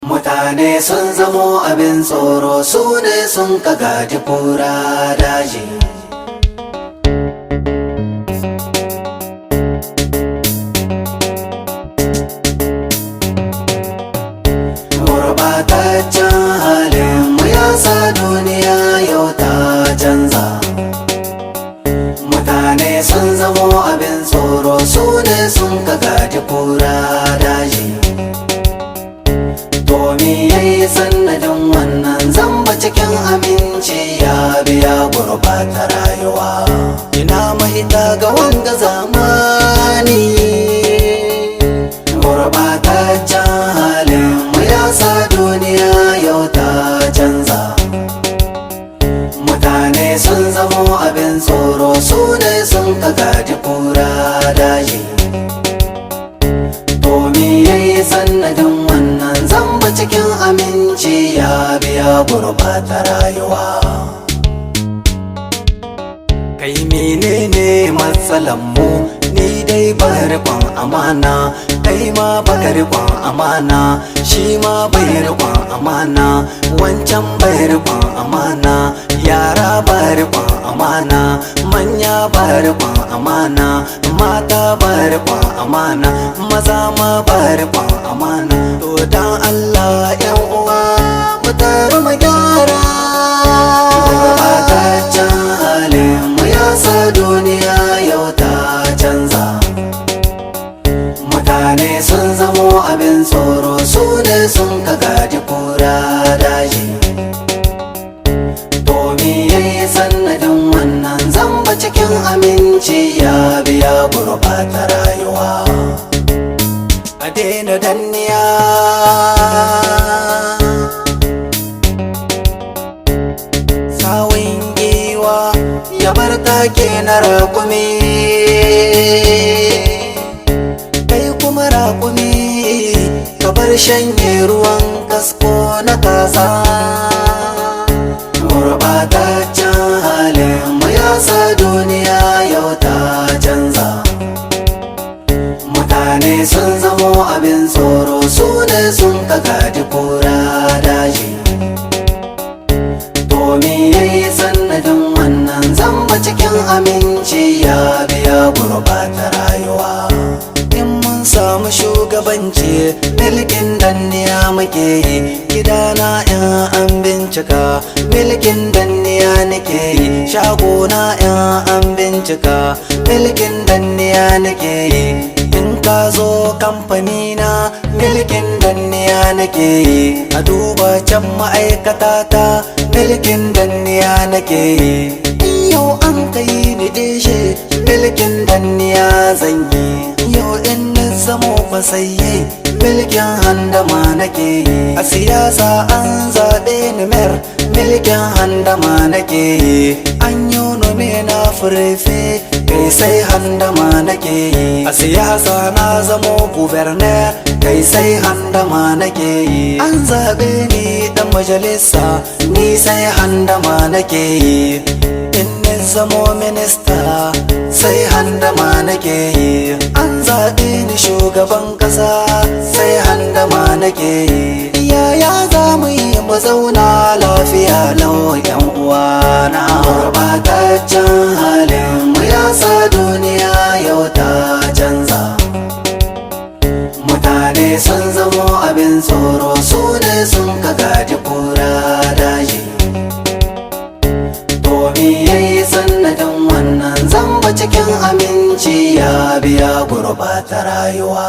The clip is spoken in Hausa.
Mutane sun zamo abin tsoro, su ne sun ka gaji kura daji. Gurɓataccen halin mu ya sa duniya yau ta canza. Mutane sun zamo abin tsoro, su ne sun ka gaji kura daji. Domin ya yi sannadin wannan zamba cikin aminci ya biya gurbata rayuwa. Ina mahita ga wanga zamani? Gurbataccen halin mu ya sa duniya yau ta canza. Mutane sun zamo abin tsoro, su ne sun ka gaji kura daji. Domin ya yi sannadin wannan zamba cikin aminci ya biya gurbata rayuwa. Kai, menene matsalan mu? Ni dai ba riƙon amana, kai ma baka riƙon amana, shi ma bai riƙon amana, wancan bai riƙon amana, yara ba riƙon amana, manya ba riƙon amana, mata ba riƙon amana, maza ma ba riƙon amana. To dan Allah, yan uwa, mu taru mu gyara. Gurbataccen halin mu ya sa duniya yau ta canza. Mutane sun zamo abin tsoro, su ne sun ka gaji kura daji. Domin ya yi sannadin wannan zamba cikin aminci ya biya gurbata rayuwa. A daina danniya. Sawun giwa ya bar take na raƙumi, kai kuma raƙumi ka bar shanye ruwan kasko na kaza. Gurɓataccen halin mu ya sa duniya yau ta canza. Mutane sun zamo abin tsoro, su ne sun ka gaji kura daji. Domin ya yi sannadin wannan zamba cikin aminci ya biya gurbata rayuwa. In mun samu shugabanci, milkin danniya muke yi. Gidana in an bincika, milkin danniya nake yi. Shagona in an bincika, milkin danniya nake yi. In ka zo kamfani na, milkin danniya nake yi. A duba can ma'aikata ta, milkin danniya nake yi. In yau an kai ni deshe, milkin danniya zan yi. Yau in na zamo fasayye, milkin handama nake yi. A siyasa an zaɓe ni mayor, milkin handama nake yi. An yi nome na préfet, kai sai handama nake yi. A siyasa na zamo gouverneur, kai sai handama nake yi. An zaɓe ni dan majalisa, ni sai handama nake yi. In ni zamo minista, sai handama nake yi. An zaɓe ni shugaban ƙasa, sai handama nake yi. Yaya za mu yi mu zauna lafiya lau, yan uwana? Gurbataccen halin mu ya sa duniya yau ta canza. Mutane sun zamo abin tsoro, su ne sun ka gaji kura daji. Domin ya yi sannadin wannan zamba cikin aminci ya biya gurbata rayuwa.